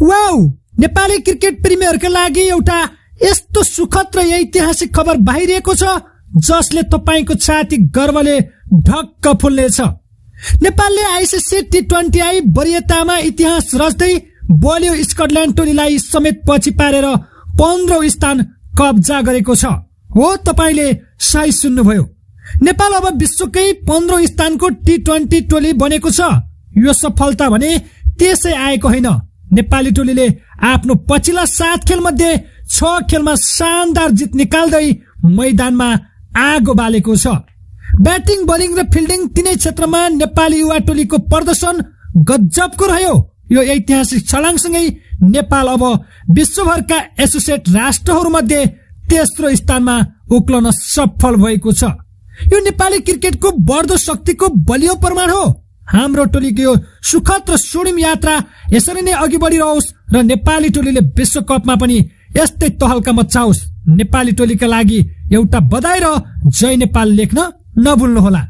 Wow, Nepali cricket प्रेमीहरूका लागि एउटा यस्तो सुखद र ऐतिहासिक खबर बाहिरिएको छ जसले तपाईको छाती गर्वले ढक्क फुल्नेछ। नेपालले आईसीसी T20I वरियतामा इतिहास रच्दै बलियो स्कटल्याण्ड टोलीलाई समेत पछि पारेर 15औं स्थान कब्जा गरेको छ। हो, तपाईले सही सुन्नुभयो। नेपाल अब विश्वकै 15औं स्थानको T20 टोली बनेको छ। यो सफलता भने त्यसै आएको होइन। नेपाली टोलीले आफ्नो पछिल्ला 7 खेल मध्ये 6 खेलमा शानदार जित निकाल्दै मैदानमा आगो बालेको छ। ब्याटिङ, बोलिङ र फिल्डिङ तीनै क्षेत्रमा नेपाली युवा टोलीको प्रदर्शन गजबको रह्यो। यो ऐतिहासिक छलाङसँगै नेपाल अब विश्वभरका एसोसिएट राष्ट्रहरूमध्ये तेस्रो स्थानमा उक्लन सफल भएको छ। यो नेपाली क्रिकेटको बढ्दो शक्तिको बलियो प्रमाण हो। हाम्रो टोलीको यो सुखद र स्वर्णिम यात्रा यसरी नै अघि बढिरहोस् र नेपाली टोलीले विश्वकपमा पनि यस्तै तहल्का मचाओस्। नेपाली टोलीका लागि एउटा बधाई र जय नेपाल लेख्न नभुल्नुहोला।